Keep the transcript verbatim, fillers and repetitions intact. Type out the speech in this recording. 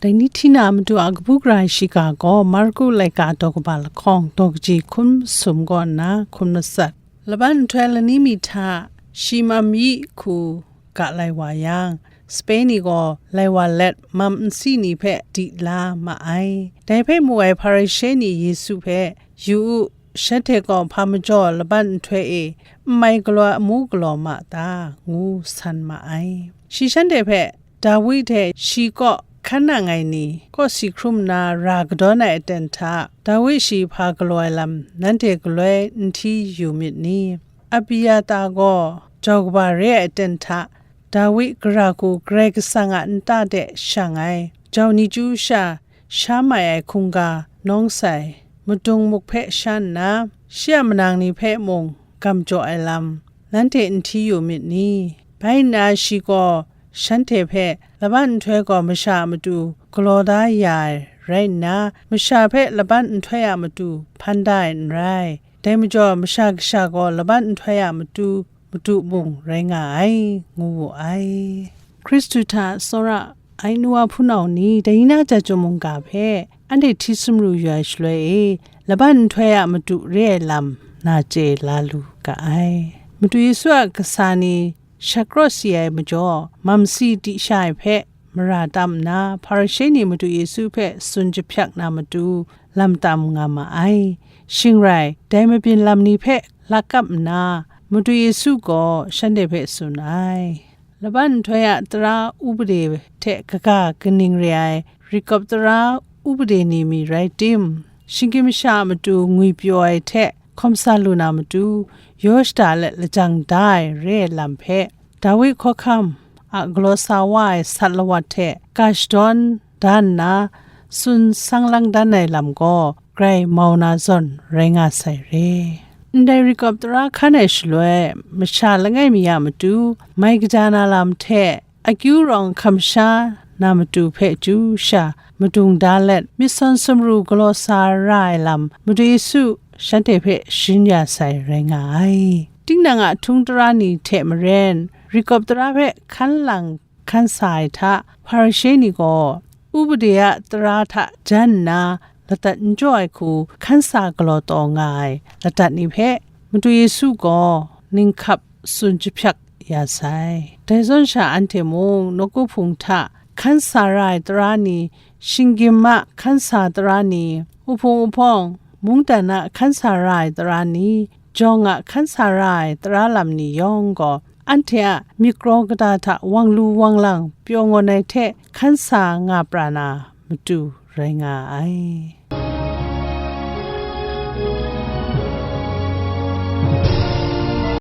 Dai ni hti na matu a kabu gara ai shiga gaw Marku laika daw kaba lahkawng daw kaji hkun masum kaw nna hkun matsat. Laban nhtoi lani mi hta, shi mam yi hku ga lai wa yang, sape ni gaw lai wa let mam nsi ni hpe di la ma ai. Dai hpe mu ai Hparishe ni Yesu hpe, "Yu u, shanhte gaw hpa majaw laban nhtoi e n mai galaw ai amu galaw ma ta?" ngu san ma ai. Shi shanhte hpe, Dawi hte shi kaw hkan nang ai ni kaw si hkrum nna ra kadawn ai aten hta, Dawi shi hpa galaw ai lam nanhte galoi n hti yu myit ni? Abiata gaw jau kaba re ai aten hta, Dawi gara hku Karai Kasang a nta de shang ai, jau ni chyu sha, sha mai ai hkungga nawng sai, madung muk hpe sha nna, shi a manang ni hpe mung gam jaw ai lam, nanhte n hti yu myit ni? Bai nna shi gaw shanhte hpe, "Laban nhtoi gaw masha a matu galaw da ya ai rai nna, masha hpe laban nhtoi a matu hpan da ai n rai. Dai majaw, Masha Kasha gaw laban nhtoi a matu, matu mung rai nga ai," ngu wu ai. Hkristu hta tsawra ai nu wa hpunau ni, dai ni na chyum mungga hpe anhte hti sumru yu ai shaloi e, laban nhtoi a matu re ai lam na chye la lu ga ai. Madu Yesu a kasa ni shak rawt si ai majaw, mam si di sha ai hpe mara tam nna, Hparishe ni Madu Yesu hpe tsun jahpyak na matu lam tam nga ma ai. Shing rai, dai mabyin lam ni hpe lak kap nna, Madu Yesu gaw shanhte hpe tsun ai. Laban nhtoi a tara upade hte kaga kaning re ai, rikawp tara upade ni mi rai tim, shinggyim masha a matu ngwipyaw ai hte hkawm sa lu na matu, yaw shada let lajang da ai re ai lam hpe, Dawi hkawhkam a galaw sa wa ai sat lawat hte ga shadawn da nna, tsun sang lang dan ai lam gaw, grai mau na zawn rai nga sai re. Ndai rikawp tara hkan ai shaloi, masha langai mi a matu mai kaja na lam hte, akyu rawng hkam sha na matu hpe chyu sha, madung da let, myit sawn sumru galaw sa ra ai lam, Madu Yesu shanhte hpe sharin ya sai rai nga ai. Tinang a htung tara ni hte maren, rikawp tara hpe hkan lang hkan sa ai hta, Hparishe ni gaw, upade a tara hta jan nna, ladat n jaw ai hku hkan sa galaw taw nga ai ladat ni hpe, Madu Yesu gaw ninghkap tsun jahpyak ya sai. Dai zawn sha anhte mung nawku hpung hta hkan sa ra ai tara ni, shinggyim a hkan sa tara ni, uhpung uhpawng, mungdan a hkan sa ra ai tara ni, jawng a hkan sa ra ai tara lam ni yawng gaw, anhte a myit kraw kata hta wang lu wang lang pyaw ngawn ai hte hkan sa nga pra na matu rai nga ai.